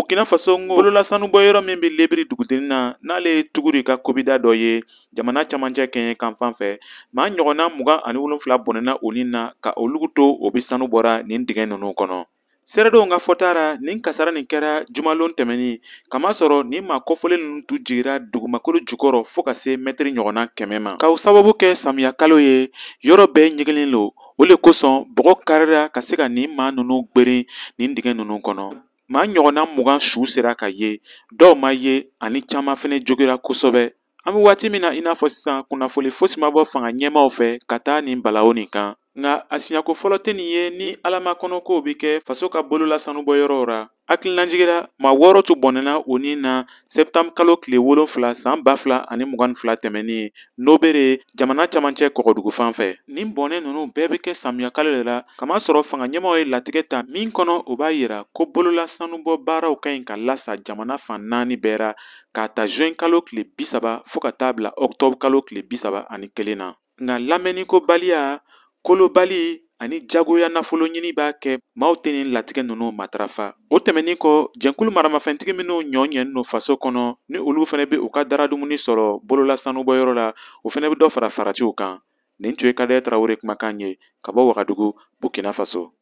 Burkina Faso bololasanubɔyɔrɔ min bɛ Lebiri dugudennin na, n'ale ye Tuguri ka kobida dɔ ye jamana camancɛ kɛɲɛ kan fan fɛ, maa ɲɔgɔnna 27 bɔnɛna o ni na ka olu to o bɛ sanu bɔra nin dingɛ ninnu kɔnɔ. Seeredenw ka fɔta ra, nin kasara nin kɛra jumalon tɛmɛnin, kamasɔrɔ nin maa kofɔlen ninnu tun jigira dugumakolo jukɔrɔ fo ka se mɛtiri ɲɔgɔnna 100 ma. K'o sababu kɛ samiya kalo ye, yɔrɔ bɛɛ ɲiginnen lo, o le kosɔn bɔgɔ karira ka se ka nin maa ninnu gberen nin dingɛ ninnu kɔnɔ. Maa ɲɔgɔnna 20 su sera ka ye, dɔw ma ye, ani caman fɛnɛ jogira kosɛbɛ. An bɛ waati min na i n'a fɔ sisan, kunnafoni fosi ma bɔ fanga ɲɛmaaw fɛ ka taa nin balawu nin kan. Nka a siɲɛko fɔlɔ tɛ nin ye ni alamakɔnɔkow bɛ kɛ faso ka bolola sanubɔyɔrɔw ra. Hakililajigin maa 6 tun bɔnɛna o ni na sɛtanburu kalo tile 7 san 2022 tɛmɛnen Nobere jamana camancɛ kɔgɔdugu fan fɛ. Nin bɔnɛ ninnu bɛɛ bɛ kɛ samiya kalo de la, kamasɔrɔ fanga ɲɛmaaw ye latigɛ ta min kɔnɔ o b'a yira ko bolola sanubɔ baaraw ka ɲi ka lasa jamana fan 4 bɛɛ ra, k'a ta juin kalo tile 30 fo ka taa bila octobre kalo tile 31 na. Nka lamɛnnikobaliya, kolobali ani jagoya nafolo ɲini b'a kɛ maaw tɛ nin latigɛ ninnu matarafa. O tɛmɛnin kɔ, jɛnkulu maramafɛntigi minnu ɲɔ ɲɛnen don faso kɔnɔ, ni olu fana bɛ u ka daradumuni sɔrɔ bolola sanubɔyɔrɔ la, o fana bɛ dɔ fara faratiw kan. Nin tun ye Kadɛ Tarawele kumakan ye ka bɔ Wagadugu, Burkina Faso.